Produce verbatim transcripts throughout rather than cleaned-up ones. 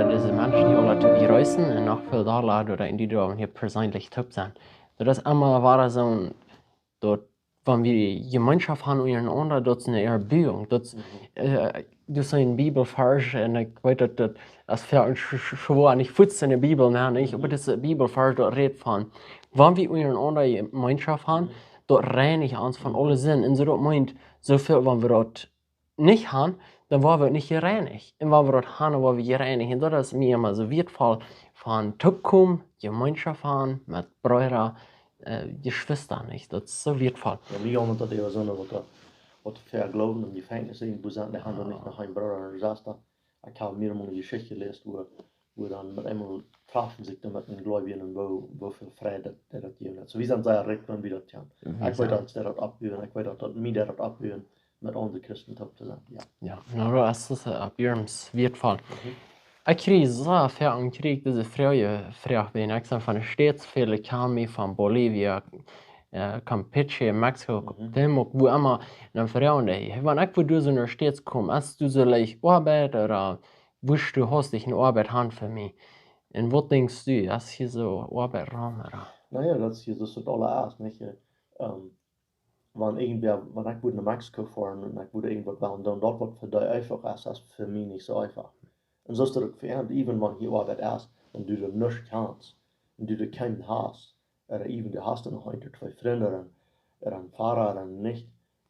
Dise Menschen hia aula to bejreessen un noch väl dolla, daut eena dee doa hia perseenlich toop sent. Daut es emma wada soo, daut, wan wie Jemeenschoft han unjarenaunda, daut es eene Erbuung. Daut, äh, daut es een Bibelvarsch, un ekj weet daut, daut es väl sch-, sch-, schwoa, nich fuaz enne Bibel, nä, nich, oba daut es een Bibelvarsch, daut rät von, wan wie unjarenaunda Jemeenschoft han, daut reinicht ons von aule Sind. Un soo daut meent, soo väl, wan wie daut nich han, dan woa wie nich jereinicht. Un wan wie daut han, dan woa wie jereinicht. Un daut es mie emma soo wieetvoll, von toopkomen, Jemeenschoft han met Breeda, äh, Jeschwista, nich? Daut es soo wieetvoll. Jo, mie jaumat daut äwa soone waut, waut vegloowen em Jefenkjnis sent, woo sent, dee han doa nich noch een Brooda un Sesta. Ekj hab mea mol eene Jeschicht jeläst, woo, woo dan met eemol trafen sikj dan met een Gleubja un woo, woo väl Fräd daut, daut daut jäwen haft. Soo, wie sent sea rikj, wan wie daut han. Ekj weet daut, daut oppbuen, ekj weet daut, daut mie daut oppbuen, met aundre Christen toop to sennen. Jo. Jo, na, daut es, äh, opp iernst wieetvoll. Ekj kjrie sea väl un kjrie dise Froag, Froag, wan ekj sie von de States, väle kjanen mie von Bolivia, äh, Campeche, Mexiko, Cuauhtémoc, woo emma, un dan froagen dee, "Hey, wan ekj wudd doa soo no de States komen, es doa soo leicht Oabeit, ooda wurscht du hastich eene Oabeit han fa mie?" Un waut denkjst du, es hia soo Oabeit rom, ooda? Na jo, daut es hia, daut es daut aula ieescht, nich? Ähm, wan irjentwäa, wan ekj wudd no Mexiko foaren un ekj wudd irjentwaut wellen doonen, daut waut fa dee eefach es, es fa mie nich soo eefach. Un soo es daut uk fa an, even wan hia Oabeit es, un du doa nuscht kjanst, un du doa kjeenen hast, ooda even du hast noch een, twee Frind, ooda een Foara, ooda nich,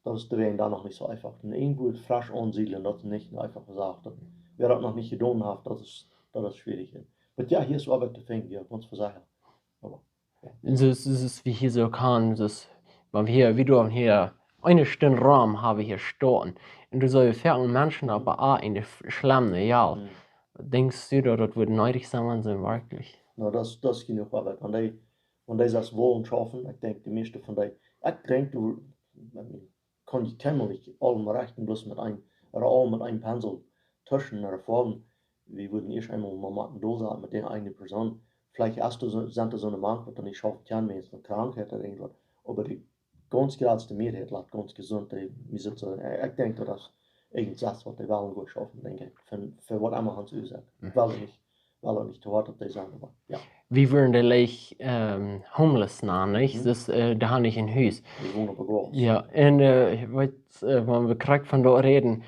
daut es doawäajen dan noch nich soo eefach. Un irjentwua fresch aunsiedlen, daut es nich eene eefache Sach. Daut, wäa daut noch nich jedonen haft, daut es, daut es schwierich. Oba jo, hia es Oabeit to finjen, jo, gaunz secha. Oba Un soo, soo, soo aus wie hia soo kjennen, soo aus, wan wie hia, wie doonen hia eene Stund rom, hab wie hia stonen. Un doa sent väl Menschen, oba uk enne f-, schlemme Jelt. Denkjst du daut daut wudd needich sennen, wan see werkjlich? Na, daut, daut es jenuach Oabeit. Wan dee, wan dee sest wellen schaufen, ekj denkj, de mieeschte von dee, ekj denkj, du, I mean, kaun ekj kjeenmol nich aulem rajcht, bloos met een, ooda aul met een Pensel tuschen ooda foaren. Wie wudden ieescht eemol mau motten dol sennen met dee eene Persoon. Veleicht es doa soo, sent doa soone mank, waut dan nich schaufen kjennen, wan see krank sent ooda irjentwaut. Oba de gaunz jratste Mearheit lat gaunz jesunt, dee, wie sent soo, ekj denkj, daut es irjent sest, waut dee wellen goot schaufen, denkj ekj. Fa, fa waut emma han see Uasoak. Ekj well nich, well uk nich to hoat opp dee sent, oba jo. Wie wudden dee leicht, ähm, homeless nanen, nich? Mhm. Daut, äh, dee han nich een Hus. Dee wonen opp de Gauss. Jo, un, äh, ekj weet, äh, wan wie krakjt von doa räden,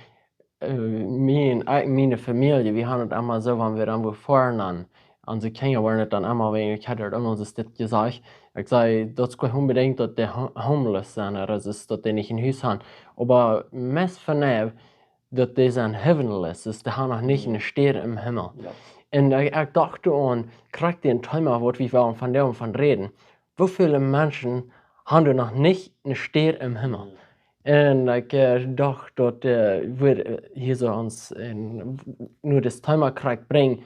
äh, mie un, äh, miene Famielje, wie han daut emma soo, wan wie dan wua foaren, dan, onse Kjinja woaren daut dan emma, wan ekj haud daut emma soo dit jesajcht. Ekj säd, daut es nich onbedinjt daut dee ho-, homeless sent, ooda daut es daut dee nich een Hus han. Oba meist von an, daut dee sent heavenless, daut dee han noch nich Mhm. eene Städ em Himmel. Jo. Un ekj, ekj docht doaraun, krakjt daut Thema, waut wie wellen vondoag von räden. Woo väle Menschen han doa noch nich eene Städ em Himmel? Mhm. Un ekj, äh, docht daut, äh, wie, äh, hia soo ons, äh, no dit Thema krakjt brinjen,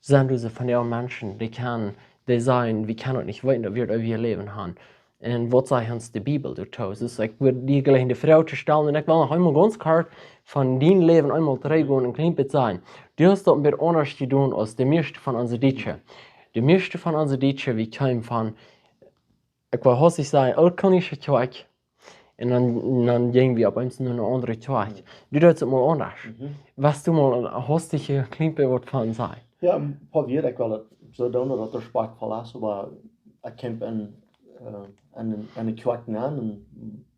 sent doa soo von dee Menschen, dee kjennen, dee sajen, wie kjennen daut nich weeten, daut wie daut eewje Läwen han. Un waut sajcht ons de Bibel doatoo? Soo, ekj wudd die jlikj de Froag to stalen, un ekj well noch eemol gaunz kort von dien Läwen eemol trigjgonen un een kjlien bät sajen. Du hast daut een bät aundasch jedonen aus de mieeschte von onse Dietsche. De mieeschte von onse Dietsche, wie kjeemen von, ekj well hastich sajen, Ooltkolonische Kjoakj. Un dan, dan jinjen wie opp eemol no eene aundre Kjoakj. Mhm. Du deetst daut mol aundasch. Mhm. West du mol een hastich kjlien bät waut von sajen? Jo, een poa Wieed, ekj well daut soo doonen daut daut respakjtvoll es, oba ekj kjeem en, äh, en, en eene Kjoakj nenn un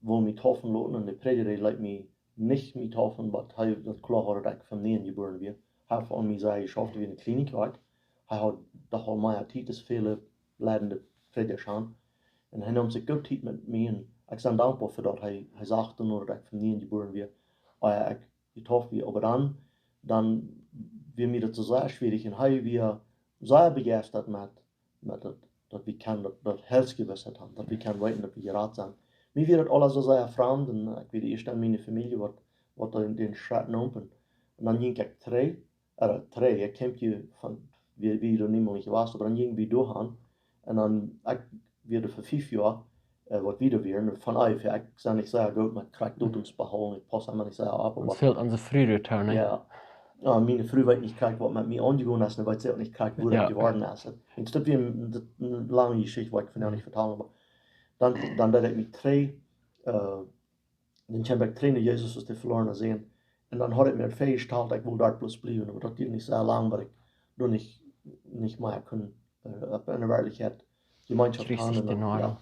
wull mie deepen loten un de Prädja leet mie nich mie deepen, oba hee, daut kloa haud daut ekj von nieem jebuaren wia. Hee haud aun mie sea jeschauft, wia eene kjliene Kjoakj. Hee haud doch aul mea Tiet aus väle leidende Prädja han. Un hee neem sikj goot Tiet met mie un ekj sie dankboa fa daut. Hee, hee sach dan daut ekj von nieem jebuaren wia. Oba ekj, ekj deepen wia, oba dan, dan wia mie daut soo sea schwierich un hee wia sea bejeistat met, met daut, daut wie kjennen daut, daut Heilsjewissheit han, daut wie kjennen weeten daut wie jerat sent. Mie wia daut aules soo sea framd un, äh, ekj wia de ieeschta en miene Famielje waut, waut dän, dän Schrett neem. Un dan jinkj ekj trigj, äh, trigj, ekj kjeem hia von, wie, wie doa niemols nich jewast, oba dan jinkj wie doa han. Un dan, ekj wia doa fa fief Joa, äh, waut wie doa wieren, von eefach, ekj sie nich sea goot met krakjt Mhm. Datums behoolen, ekj pauss emma nich sea opp, Ons oba fält onse Fru doatoo, nä? Jo. Jo, miene Fru weet nich krakjt waut met mie aunjegonen es, un weet see uk nich krakjt woo Jo. daut jeworden es. Un daut wia een, daut, eene lange Jeschicht, waut ekj vondoag Mhm. nich vetalen, oba dan, dan deed ekj mie trigj, äh, dan kjeem ekj trigj no Jesus aus de velorne Sän. Un dan haud ekj mie fastjestalt, ekj wull doa bloos bliewen, oba daut dieed nich soo lang, daut ekj doa nich, nich mea kunn, äh, opp eene Werkjlichkjeit Jemeenschoft haben. Kjrichst nich de Noa. Jo.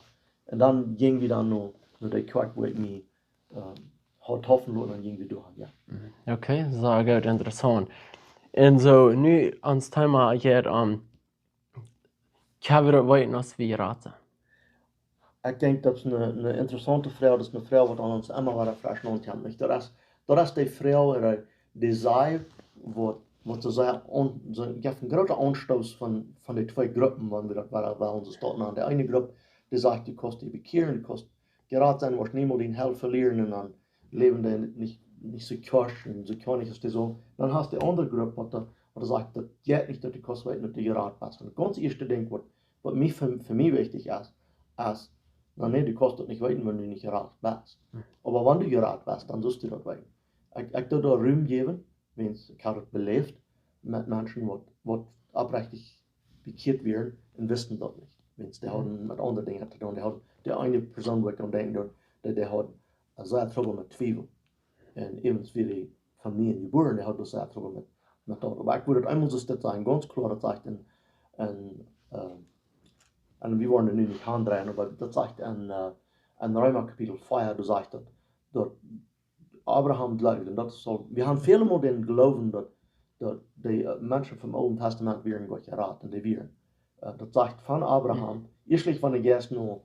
Un dan jinj wie dan no, no de Kjoakj, wua ekj mie, ähm, haud deepen loten, un dan jinj wie doa, jo. Mhm. Okay, sea goot, interessaunt. Un soo, nu ons Thema jeit om, kjenn wie daut weeten aus wie jerat sent? Ekj denkj, daut es eene, eene interessaunte Froag, daut es eene Froag, waut aun ons emma wada fresch nohält, nich? Daut es, daut es de Froag, äh, dee see, waut, waut see sajen, aun-, see, jeft eenen grooten Aunstoos von, von de twee Gruppen, wan wie daut wada wellen soo stalen. Aun de eene Grupp, dee sajcht, du kaust die bekjieren, du kaust jerat sennen, woascht niemols diene Hel velieren un dan läwen dee nich, nich soo kjoasch un soo kjoanig aus dee sullen. Dan hast du de aundre Grupp, waut doa, waut doa sajcht, daut jeit nich, daut du kaust weeten, daut du jerat best. Un daut gaunz ieeschte Dinkj, waut, waut mie fa, fa mie wichtich es, es, na nä, du kaust daut nich weeten, wan du nich jerat best. Hm. Oba wan du jerat best, dan sust du daut weeten. Ekj, ekj doo doa Rum jäwen, wiels ekj hab daut beläft met Menschen, waut, waut oprechtich bekjieet wieren un wisten daut nich. Wiels dee, mhm, hauden met aundre Dinja to doonen. Dee hauden, de eene Persoon, wua ekj aun denkjen doo, dee, dee haud, äh, sea Trubbel met Twiewel. Un äwent wia dee von nie jebuaren, dee haud bloos sea Trubbel met, met daut. Oba ekj wull daut eemol soo sajen, gaunz kloa, daut sajcht en, en, äh, un wie woaren nu nich aundreien, oba daut sajcht en, äh, en Reema Kapitel vea, doa sajcht daut, daut Abraham jleewd, un daut es aul, wie haben väl mol dän Gloowen, daut, daut de, äh, Menschen vom Oolen Tastament wieren Gott jerat, un dee wieren. Äh, daut sajcht von Abraham, mhm, ieeschtlich wan du jeist no,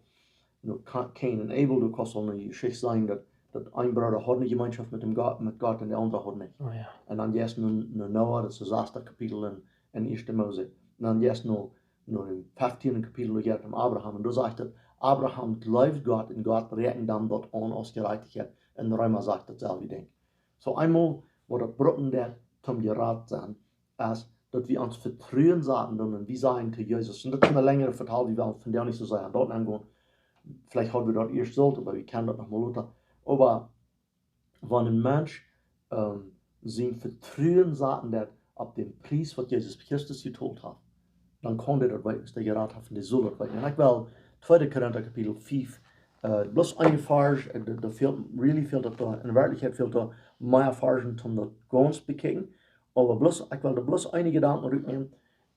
no Ka-, Kain un Abel, du kaust aul ne Jeschicht seenen, daut, daut een Brooda haud ne Jemeenschoft met däm Gott, met Gott un de aundra haud nich. Oh jo. Un dan jeist no, no Noa, daut es daut sasde Kapitel en, en Ieeschte Mose. Un dan jeist no, no dän feftienden Kapitel, doa jeit et om Abraham. Un doa sajcht et, Abraham jleewd Gott un Gott räakjend am daut aun aus Jerajchtichkjeit. Un Reema sajcht daut selwje Dinkj. Soo eemol, waut daut brukt daut, om jerat sennen, es daut wie ons Vetruen saten doonen un wie sajen to Jesus. Un daut es een lenjret Vetal, wie wellen vondoag nich soo sea doaraun engonen. Veleicht haud wie daut ieescht sullt, oba wie kjennen daut noch mol lota. Oba wan een Mensch, ähm, sien Vetruen saten deit opp dän Pries, waut Jesus Christus jetolt haft, dan kaun dee daut weeten, aus dee jerat haft, un dee saul daut weeten. Un ekj well tweede Korinta Kapitel fief, äh, bloos een Varsch, äh, doa, doa fält, really fält daut doa, en Werkjlichkjeit fält doa mea Varschen, om daut gaunz bekjikjen. Oba bloos, ekj well doa bloos eenje Jedanken rutnämen,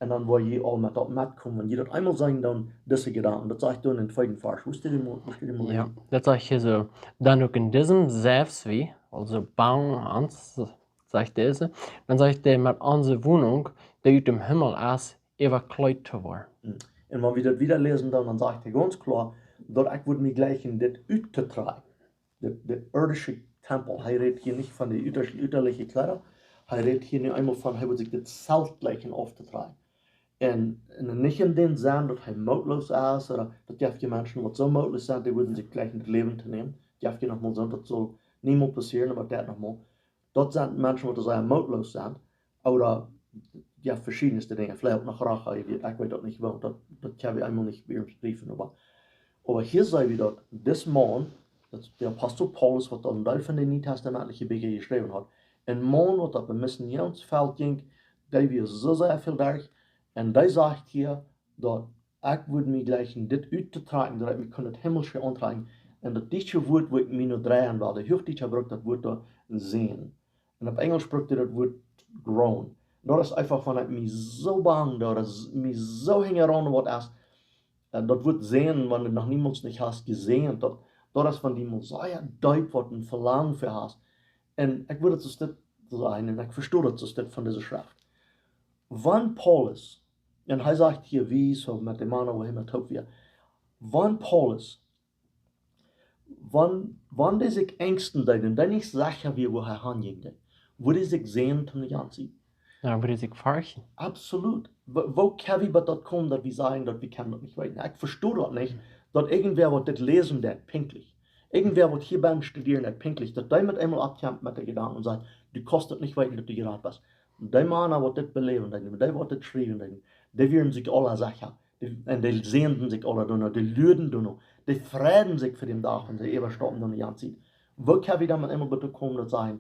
un dan woa jie aul met daut metkomen. Wan jie daut eemol seenen, dan dise Jedanken. Daut sajcht doa en dän tweeden Varsch. Woo es dee mol, woo es dee mol? Jo, daut sajcht hia soo: Dan uk en disem selfst wie, aulsoo bie ons, sajcht dise, dan sajcht hee, met onse Wonunk, dee ut däm Himmel es, äwakjleet to woaren. Hm. Un wan wie daut wieda läsen, dan, dan sajcht hee gaunz kloa, daut ekj wudd mie jleichen dit uttotrakjen. De, de irdische Tempel. Hee rät hia nich von de uta-, utalje Kjleeda. Hee rät hia nu eemol von, hee wudd sikj dit Zelt jleichen auftotrakjen. Un, un nich en dän Senn, daut hee mootloos es, ooda daut jeft je Menschen, waut soo mootloos sent, dee wudden sikj jleichen daut Läwen to nämen. Jeft je noch mol soo, daut saul niemols passieren, oba daut noch mol. Daut sent Menschen, waut sea mootloos sent, ooda, jo, veschiedne Dinja, veleicht uk noch Rache, ekj weet, ekj weet daut nich, wiels daut, daut kjenn wie eemol nich bie ons priefen, oba, oba hia seenen wie daut, dis Maun, daut es de Apostel Paulus, waut dan een Deel von de nietestamentliche Bieekja jeschräwen haft, een Maun, waut opp een Missionsfelt jinkj, dee wia soo sea väl derch, un dee sajcht hia, daut ekj wudd mie jleichen dit uttotrakjen, daut ekj mie kunn daut Himmelsche auntrakjen. Un daut dietsche Wuat, wua ekj mie no dreien well, de Huachdietscha brukt daut Wuat doa sehnen. Un opp Enjelsch brukt hee daut Wuat groan. Daut es eefach, wan ekj mie soo bang, daut es mie soo hinjaraun waut es, äh, daut Wuat sehnen, wan du noch niemols nich hast jeseenen, daut, daut es, wan du mol sea deep waut een Velangen fa hast. Un ekj wudd daut soo sajen, un ekj vesto daut soo von dise Schreft. Wan Paulus, un hee sajcht hia, wie soo met de Mana, wua hee met toop wia. Wan Paulus, wan, wan dee sikj enjsten deed un dee nich secha wia, wua hee han jinkj, wudd hee sikj sehnen toom de ganze Tiet? Jo, wudd hee sikj ferchten. Absolut. Woo, woo kjenn wie bie daut komen, daut wie sajen, daut wie kjennen daut nich weeten? Ekj vesto daut nich, daut irjentwäa, waut dit läsen deit, pinkjtlich, irjentwäa, waut hia bie studieren deit, pinkjtlich, daut dee met eemol oppkjemt met de Jedanken un sajcht, du kaust daut nich weeten, daut du jerat best. De Mana, waut dit beläwen deeden, dee, waut dit schriewen deeden, dee wieren sikj aula secha. Dee, un dee sehnden sikj aula doano, dee luaden doano, dee freiden sikj fa dän Dach, wan see äwastaupen dan de ganze Tiet. Woo kjenn wie dan met eemol bie daut komen, daut sajen,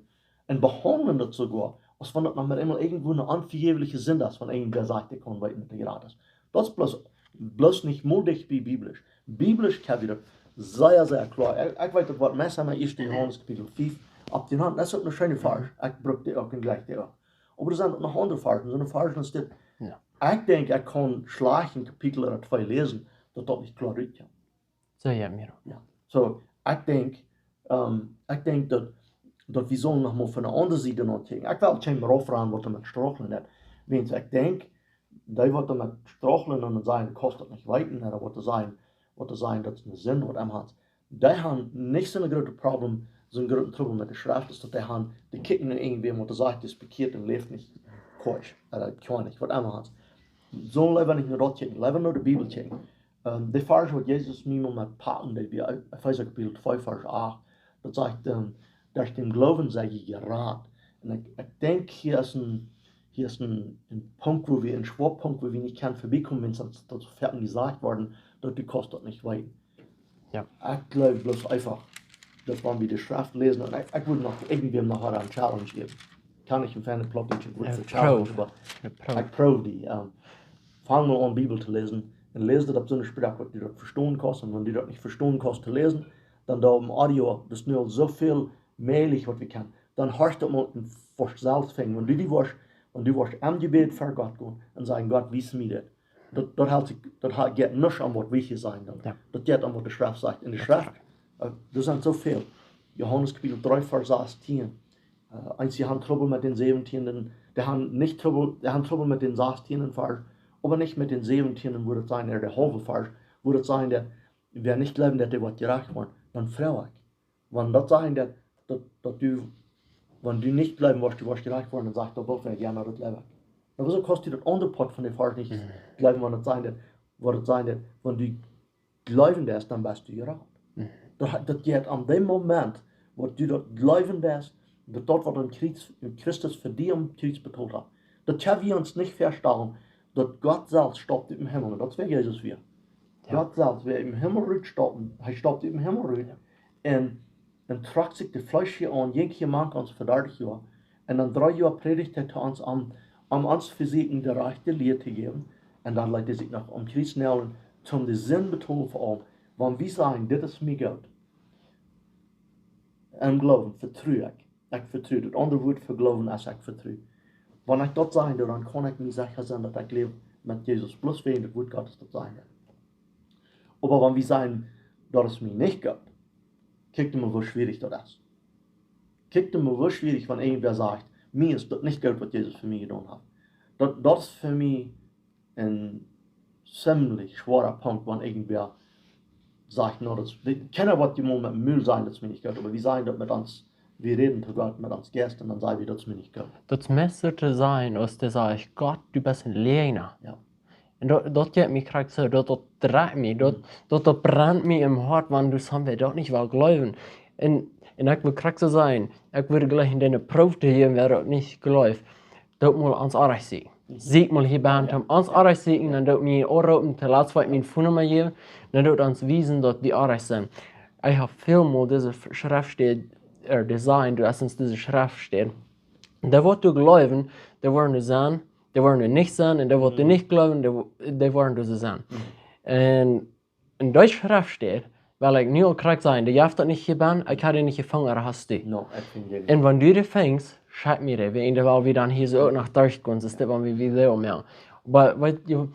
un behaundlen daut soogoa, aus wan daut noch met eemol irjentwua ne onvejäfliche Sind es, wan irjentwäa sajcht, ekj kaun weeten, daut hee jerat es. Daut es bloos, bloos nich mol dicht bie biblisch. Biblisch kjenn wie daut sea, sea kloa. Ekj, ekj weet daut Wuat meist emol ieeschte Johanes Kapitel fief, Opp de Haunt, daut es uk een scheena Varsch. Ekj bruck dee uk un jlikj dee uk. Oba doa sent uk noch aundre Varschen. Soone Varschen es dit. Jo. Ekj denkj, ekj kaun schlajcht een Kapitel ooda twee läsen, daut daut nich kloa rutkjemt. Soo, jo, mea. Jo. Soo, ekj denkj, ehm, ekj denkj daut, daut wie sellen noch mol von de aundre Sied nokjikjen. Ekj well kjeenem raufranen waut doamet strugglen deit. Wiels ekj denkj, dee waut doamet strugglen un dan sajen, du kaust daut nich weeten, ooda waut to sajen, waut to sajen, daut es eene Sind, waut emma haft. Dee haben nich soon grootet Problem, soon grooten Trubbel met de Schreft, es daut dee haben, dee kjikjen no irjentwäm, waut sajcht, dee es bekjieet un läft nich kosher, ooda kosher nich, waut emma haft. Soo leewa nich no daut kjikjen, leewa no de Bibel kjikjen. Ehm, de Varsch waut Jesus mie mol met packen deed, bie Efeesa Kapitel twee, Varsch acht, daut sajcht, ehm, derch dän Gloowen sie jie jerat. Un ekj, ekj denkj, hia es een, hia es een, een Punkt, wua wie, een Schwoapunkt, wua wie nich kjennen verbiekomen, wiels daut, daut soo foaken jesajcht woat, daut du kaust daut nich weeten. Jo. Ekj gleew bloos eefach, daut wan wie de Schreft läsen, un ekj, ekj wudd noch irjentwäm noch eene Challenge jäwen. Kaun ekj een fein Plautdietsch, ekj wudd Jo, fa Challenge, proow. Oba Jo, proow. Ekj proow dee, ehm, fang mol aun Bibel to läsen un läs daut opp soone Sproak, waut du daut vestonen kaust. Un wan du daut nich vestonen kaust to läsen, dan doo em Audio, daut es nu aul soo väl mäajlich, waut wie kjennen. Dan horch daut mol un verstalst fengen. Wan du dee woascht, wan du woascht em Jebäd ver Gott gonen un sajen, Gott, wies mie dit. Daut, daut helt sikj, daut ha-, jeit nuscht aun waut wie hia sajen dan. Jo. Daut jeit aun waut de Schreft sajcht. Un de Daut Schreft, eh, doa sent soo väl. Johanes Kapitel dree, Varsch sastieen. Eh, eenje haben Trubbel met dän säwentienden, dee haben nich Trubbel, dee haben Trubbel met dän sastienden Varsch, oba nich met dän säwentienden, wua daut sajcht, de haulwe Varsch, wua daut sajcht, daut wäa nich jleewen deit, dee woat jerajcht woaren, dan froag ekj. Wan daut sajcht, daut, daut, daut du, wan du nich jleewen woascht, du woascht jerajcht woaren, dan sajcht daut, woo väl Joa, daut jleew ekj. Dan wuarom kaust du daut aundre Poat von dän Varsch nich Mhm. jleewen, wan daut sajcht, daut, wua daut sajcht, daut, wan du jleewen deist, dan best du jerat. Mhm. Daut, daut jeit aun dän Moment, wua du daut jleewen deist, daut daut waut aun Kjriez, Christus fa die aum Kjriez betolt haft. Daut kjenn wie ons nich väastalen, daut Gott selfst stappt ut dän Himmel. Un daut wia Jesus wia. Jo. Gott selfst wia ut dän Himmel rutstappen. Hee stappt ut dän Himmel rut. Jo. Un, un trock sikj daut Fleesch hia aun, jinkj hia mank ons fa dartich Joa. Un dan dree Joa prädicht hee to ons aum, aum ons vesieekjen de rajchte Lia to jäwen. Un dan leet hee sikj noch aum Kjriez näajlen, toom de Sind betolen fa aul. Wan wie sajen, dit es mie goot. Em Gloowen, vetru ekj. Ekj vetru. Daut aundre Wuat fa Gloowen es ekj vetru. Wan ekj daut sajen doo, dan kaun ekj mie secha sennen, daut ekj läw met Jesus. Bloos wäajen daut Wuat Gottes daut sajen deit. Oba wan wie sajen, daut es mie nich goot, kjikj mol, woo schwierich daut es. Kjikj mol, woo schwierich, wan irjentwäa sajcht, mie es daut nich goot, waut Jesus fa mie jedonen haft. Daut, daut es fa mie een ziemlich schwoara Punkt, wan irjentwäa sajcht, nu, daut es, dee, kjeena woat die mol met dän Mul sajen, daut es mie nich goot, oba wie sajen daut met ons, wie räden to Gott met ons Jeist un dan saj wie, daut es mie nich goot. Daut es mea soo to sajen, aus to sajen, Gott, du best een Läajna. Jo. Un daut, daut jeit mie krakjt soo, daut, daut dreit mie, daut, Mhm. daut, daut brent mie em Hoat, wan du soont daut nich well jleewen. Un, un ekj well krakjt soo sajen, ekj wudd jlikj eene Proow jäwen, wäa daut nich jleeft. Daut mol ons Oajch sieekjen. Mhm. Sieekj mol hia bie Jo. Toom ons Oajch sieekjen, dan daut mie aunroopen, to latst waut mien Phone Numma jäwen, dan daut ons wiesen, daut wie Oajch sent. Ekj hab väl mol dise F-, Schreftstäd, eh, design, du hast ons dise Schreftstäd. Dee waut du jleewen, dee woaren du sennen, dee woaren du nich sennen, un dee waut du Mhm. nich jleewen, dee wo-, dee woaren du sennen. Mhm. Un en dee Schreftstäd, well ekj nu aul krakjt sajen, dee jeft daut nich hia bie, ekj hab dee nich jefungen, ooda hast du? No, ekj finj dee nich. Un wan du dee finjst, schekj mie dee, wäajen dee well wie dan hia soo uk noch derchgonen, soo aus dit, wan wie Video moaken. Oba, weetst du,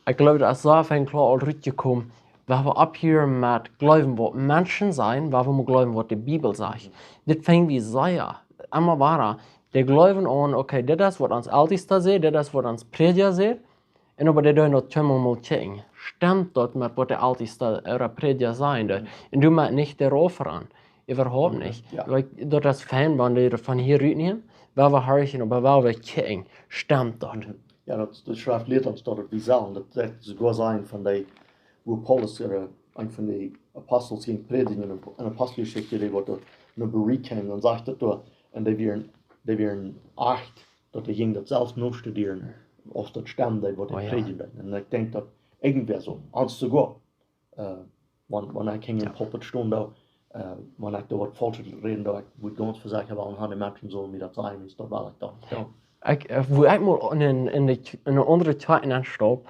ekj gleew, daut es soo väl kloa aul rutjekomen, wan wie opphieren met jleewen, waut Menschen sajen, wan wie mol jleewen, waut de Bibel sajcht. Dit finj wie sea, emma wada. Dee jleewen aun, okay, dit es, waut ons Eltesta sajcht, dit es, waut ons Prädja sajcht, un oba dee doonen daut kjeenmol mol checken. Stemt daut met waut de Eltesta ooda Prädja sajen deit? Mhm. Un du motst nich doaropp aun. Äwahaupt Mhm. nich. Jo. Like, daut es fein, wan dee von hia rutnämen, wan wie horchen, oba wan wie checken. Stemt daut? Mhm. Jo, daut, daut Schreft lieet ons daut, daut wie sellen. Daut sajcht soogoa eena von dee, wua Paulus, eh, eena von de Apostel jinkj prädjen en, en Aposteljeschicht, dee waut doa no Berea kjeem, dan sajcht daut doa, un dee wieren, dee wieren acht, daut hee jinkj daut selfst nostudieren, auf daut stemd, waut hee Oh jo. prädjen deed. Un ekj denkj daut irjentwäa soo, ons soogoa, eh, wan, wan ekj hia Jo. em Pulpit stonen doo, eh, wan ekj doa waut Faulschet räden doo, ekj wudd gaunz vesechat wellen haben, de Menschen sullen mie daut sajen, wiels daut well ekj dan. Jo. Ekj, eh, wua ekj mol en, en de, en eene aundre Kjoakj nenn stap,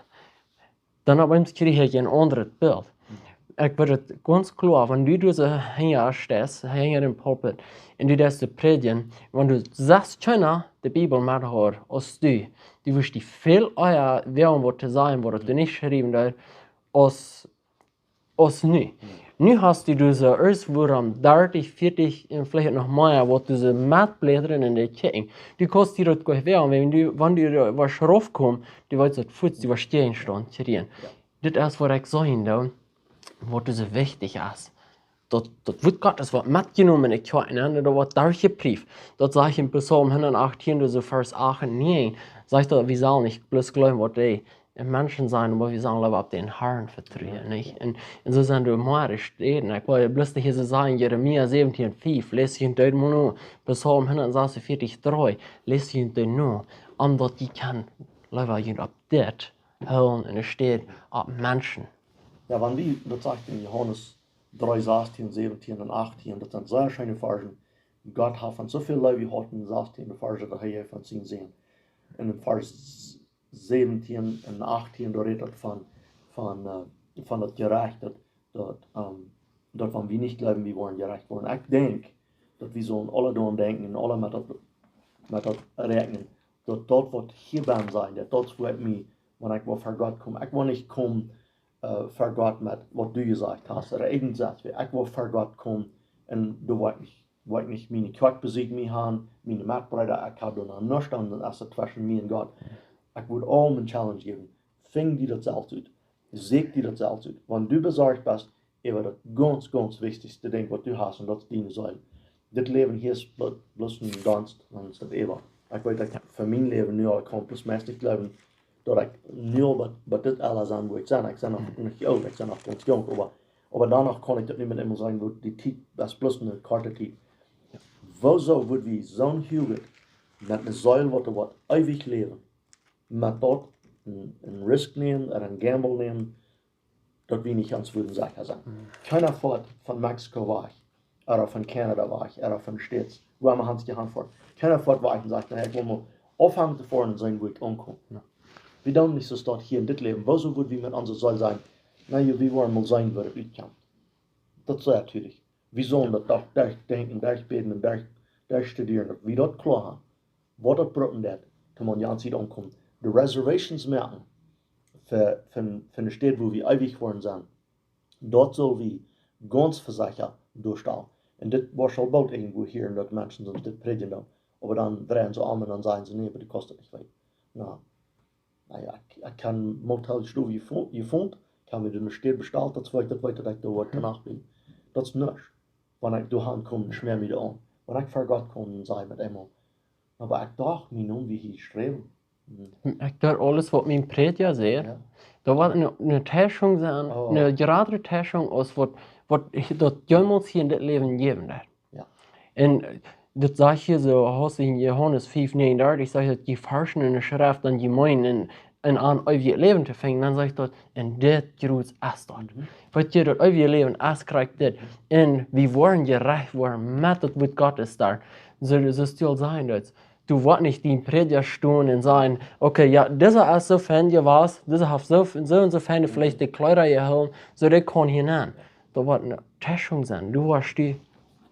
dan opp eemol kjrieech ekj een aundret Bilt. Mhm. ekj weet et gaunz kloa, wan du doa soo hinja steist, hinja dän Pulpit, un du deist doa prädjen, wan doa sest kjeena de Bibel met haud aus du, du wurscht die väl ea wäajen waut to sajen, waut et doa nich schriewen deed, aus, aus nu. Nu hast du doa soo irjentwua om dartich, vieetich un veleicht noch mea, waut doa soo metbläden en de Kjäakjen. Du kaust die daut goanich wäajen, wan du, wan du doa waut raufkomen, du weetst daut fuaz, du woascht Jäajenstaunt kjrieen. Dit es waut ekj sajen doo, waut soo wichtich es. Daut, daut Wuat Gottes woat metjenomen en de Kjoakj, un daut woat derchjepreeft. Daut sajcht en Psalm hundatachtieen, doa soo Varsch acht un näajen, sajcht daut, wie sellen nich bloos jleewen waut de Menschen sajen, oba wie sellen leewa opp dän Harn vetruen, nich? Un, un soo sent doa mea Städen. Ekj well bloos hia soo sajen, Jeremia säwentieen fief, läs junt daut mol no, Psalm hundatsechsundvieetich dree, läs junt daut no, om daut jie kjennen leewa junt opp dit hoolen enne Städ opp Menschen. Jo, wan wie, daut sajcht en Johanes dree, sastieen, säwentieen un achttieen, daut sent sea scheene Varschen. Gott haft ons soo väl leef jehaut, en sastieen Varsch, daut hee von sien Sän. Un en Varsch säwentieen un achttieen, doa rät daut von, von, äh, von daut Jerecht, daut, daut, ähm, daut wan wie nich jleewen, wie woaren jerecht woaren. Ekj denkj, daut wie sellen aule doaraun denkjen un aule met daut, met daut räakjnen, daut daut woat hia bie sennen, daut daut woat mie, wan ekj woa ver Gott komen. Ekj woa nich komen, äh, ver Gott met waut du jesajcht hast, ooda irjent waut. Ekj woa ver Gott komen un doa woa ekj nich, woa ekj nich miene Kjoakj bie mie haben, miene Metbreeda, ekj hab doa noch nuscht aun, dan es et tweschen mie un Gott. Ekj wudd aul mien Challenge jäwen. Finj die daut selfst ut. Sieekj die daut selfst ut. Wan du besorcht best äwa daut gaunz, gaunz wichtichste Dinkj waut du hast, un daut es diene Seel. Dit Läwen hia es blo-, bloos een Deenst, dan es daut äwa. Ekj weet daut ekj fa mien Läwen nu aul kaun bloos meist nich jleewen, daut ekj nu aul bie, bie dit aula sie, wua ekj sie. Ekj sie noch nich oolt, ekj sie noch gaunz junk, oba, oba doano kaun ekj daut nich mea emol seenen, woo dee Tiet, daut es bloos eene korte Tiet. Wuarom wudd wie soon Huwelijk met eene Seel, waut, waut eewich läwen, met daut een, een Risk nämen, ooda een Gamble nämen, daut wie nich gaunz wudden secha sennen. Mhm. Kjeena foat von Mexiko wajch, ooda von Canada wajch, ooda von de States, wua emma hee jehaut woat. Kjeena foat wajch un sajcht, na, ekj well mol oppheeren to foaren un seenen, wua ekj aunkom. Jo. Wie doonen nich soo daut hia en dit Läwen. Wuarom wudd wie met onse Seel sajen, na jo, wie woaren mol seenen, woo daut utkjemt. Daut es sea toolich. Wie sellen daut doch derchdenkjen, derchbäden un derch, derchstudieren, daut wie daut kloa haben, waut daut brucken deit, toom aun de aundre Sied aunkomen. De Reservations moaken fa, fa, fa eene Städ, wua wie eewich woaren sennen. Daut sell wie gaunz vesechat doastalen. Un dit woat aul boolt irjentwua hieren, daut Menschen sent dit prädjen doonen. Oba dan dreien see om un dan sajen see, nä, oba du kaust daut nich weeten. Na, na jo, ekj, ekj hab eene Motelstow jefo-, jefungen, ekj hab mie eene Städ bestalt, daut weet, daut weet, daut ekj doa woa Mhm. Nacht bliewen. Daut es nuscht. Wan ekj doa aunkom, schmäa mie doa aun. Wan ekj ver Gott kom, saj ekj met eemol, oba ekj docht, mien Nomen wia hia jeschräwen. Mhm. Ekj deed aules waut mien Prädja säd. Jo. Daut wia eene, eene Täuschung sennen, Oh. eene jratre Täuschung aus waut, waut ekj daut jemols hia en dit Läwen jäwen deed. Jo. Un, äh, daut sajcht hia soo, aus en Johanes fief näajenundartich, sajcht daut, jie forschen enne Schreft, dan jie meenen en, en aun eewjet Läwen to finjen, dan sajcht daut, en dit Gruts es daut. Mhm. Weet jie, daut eewje Läwen es krakjt dit. Un wie woaren jerecht woaren met daut Wuat Gottes doa. Soo, soo aus du aul sädst, daut du woascht nich dän Prädja stonen un sajen, okay, jo, disa es soo fein jewast, disa haft soo, soo un soo feine Mhm. Fleesch de Kjleeda jehoolen, soo dee kaun hia nenn. Daut woat eene Täuschung sennen. Du woascht die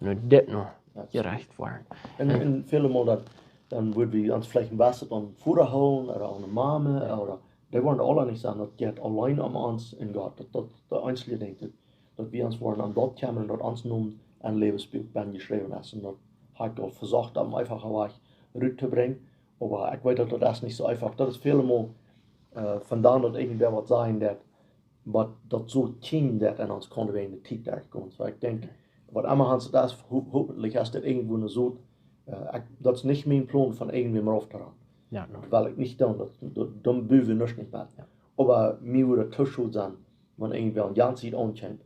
no dit no Jo. Jerecht woaren. Un, Un un väle Mol dan, dan woa wie ons veleicht een bät aun Voda hoolen, ooda aun de Mame, Jo. ooda, dee woaren aula nich sennen, daut jeit auleen om ons un Gott. Daut, daut, daut eensje Dinkj, daut, daut wie ons woaren aun daut kjemmren, daut ons Nomen en daut Läwensbuak bennen jeschräwen es. Un daut hab ekj aul vesocht, opp eenen eefachen Wajch rut to brinjen. Oba ekj weet, daut, daut es nich soo eefach. Daut es väle Mol, äh, von dan daut irjentwäa waut sajen deit, waut daut soo kjinjen deit en ons kjennen wie enne Tiet derchkomen. Soo, ekj denkj, waut emma Hans daut es, ho-, hopentlich es daut irjentwua eene Sot, äh, ekj, daut es nich mien Plon von irjentwäm rauf to rannen. Jo, no. Daut well ekj nich doonen, daut, daut, dan buen wie nuscht nich mea. Jo. Oba mie wudd daut too schod sennen, wan irjentwäa aun de aundre Sied aunkjemt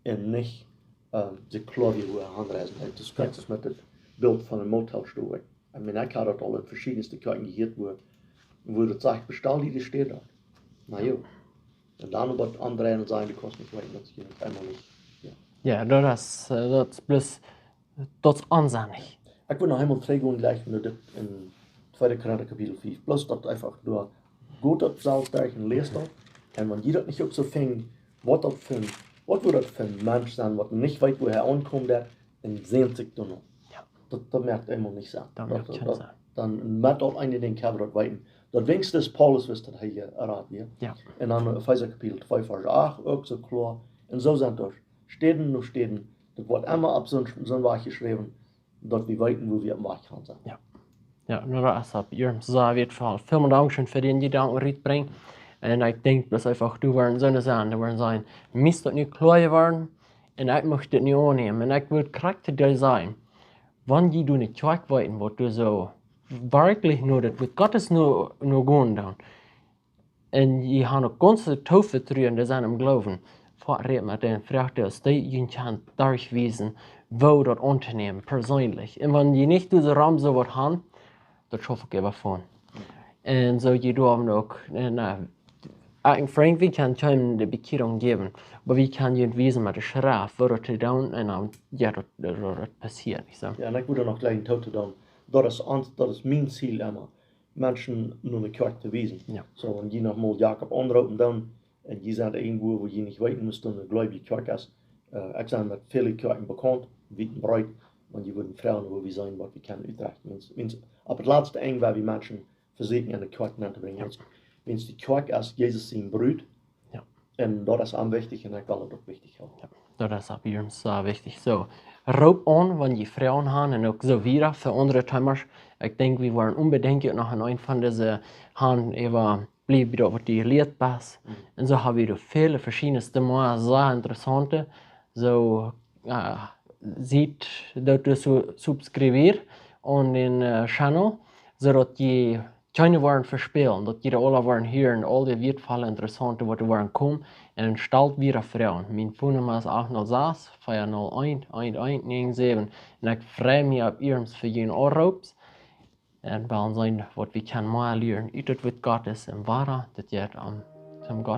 un nich, ähm, sikj kloa wia, wua hee hanreisen deed. Daut Jo. kjikjt aus met daut Bilt von de Motelstow. Ekj meen, ekj hab daut aul en veschiedne Kjoakjen jehieet, wua, wua daut sajcht, bestal die de Städ doa. Na jo. Un dan woat aundre sajen, du kaust nich weeten, daut es hia nich eemol nich. Jo. Jo, daut es, äh, daut es bloos, daut es onsennich. Ekj well noch eemol trigjgonen jlikj no dit en tweede Korinta Kapitel fief. Bloos daut eefach doa, go daut selfst derch un läs daut. Un wan jie daut nich uk soo finjen, waut daut fa een Waut wudd daut fa een Mensch sennen, waut nich weet, wua hee aunkomen deit, un sehnt sikj doano? Jo. Daut, daut moakt eemol nich Senn. Daut Daut, moakt kjeen daut, Senn. Dan met aul een Dinkj kjenn wie daut weeten. Daut weens Paulus wist, daut hee jerat wia. Jo. Un dan Efeesa Kapitel twee, Varsch acht uk soo kloa. Un soo sent doa Städen no Städen. Daut woat emma opp soon, soon Wajch jeschräwen, daut wie weeten, wua wie oppem Wajch gonen sent. Jo, nu, daut es opp iernst sea wieetvoll. Välmol dankscheen fa dän Jedanken rutbrinjen. Un ekj denkj, daut es eefach, du woascht soone Senn, du woascht sajen, mie es daut nu kloa jeworden, un ekj mucht dit nu aunnämen. Un ekj wudd krakjt dit sajen, wan jie doa nich kjwak weeten, waut du soo werkjlich no daut Wuat Gottes no, no gonen doonen. Un jie haben uk gaunz Toovetruen, dee sent em Gloowen. Foat räd met dän, froag dee, aus dee junt kjennen derchwiesen, woo daut auntonämen, perseenlich. Un wan jie nich dise Rum soo waut haben, daut schauf ekj äwa von. Un soo jie doonen uk, un, äh, ekj un Frank, wie kjennen kjeenem de Bekjierunk jäwen, oba wie kjennen junt wiesen met de Schreft, woo daut to doonen, un dan, jo, daut, daut, daut passieet, nich soo? Jo, un ekj wudd noch jlikj toodoonen, daut es ons, daut es mien Ziel emma, Menschen no de Kjoakj to wiesen. Jo. Soo, wan jie noch mol Jakob aunroopen doonen, un jie sent irjentwua, wua jie nich weeten, wua ne gleubje Kjoakj es. Äh, ekj sie met väle Kjoakjen bekaunt, wiet un breet, wan jie wudden froagen, wua wie sent, waut wie kjennen utrajchten. Wiels, wiels opp daut latste Enj, wua wie Menschen vesieekjen, enne Kjoakj nenn to brinjen. Jo. Wiels, wiels de Kjoakj es Jesus siene Brut. Jo. Un daut es am wichtich un ekj well daut uk wichtich haben. Daut es opp iernst sea wichtich. Soo, roop aun, wan jie Froagen haben un uk soo wieda fa aundre Themas. Ekj denkj, wie woaren onbedinjt noch en eent von dise haben, äwa bliew bie daut, waut du jelieet hast. Mhm. Un soo haben wie doa väle veschiedne, mau sea interessaunte. Soo, äh, seet daut du su-, subscribieet aun dän, äh, Channel, soo daut jie kjeene woaren vespälen, daut jie aula woaren hieren, aul dee wieetvolle, interessaunte, waut doa woaren komen, un stalt wieda Froagen. Miene Phone Numma es acht null sas, vea null eent, eent eent näajen säwen. Un ekj frei mie opp iernst fa june Aunroops. Un wie wellen seenen, waut wie kjennen mea lieren ut daut Wuat Gottes un woo daut jeit om, om Gott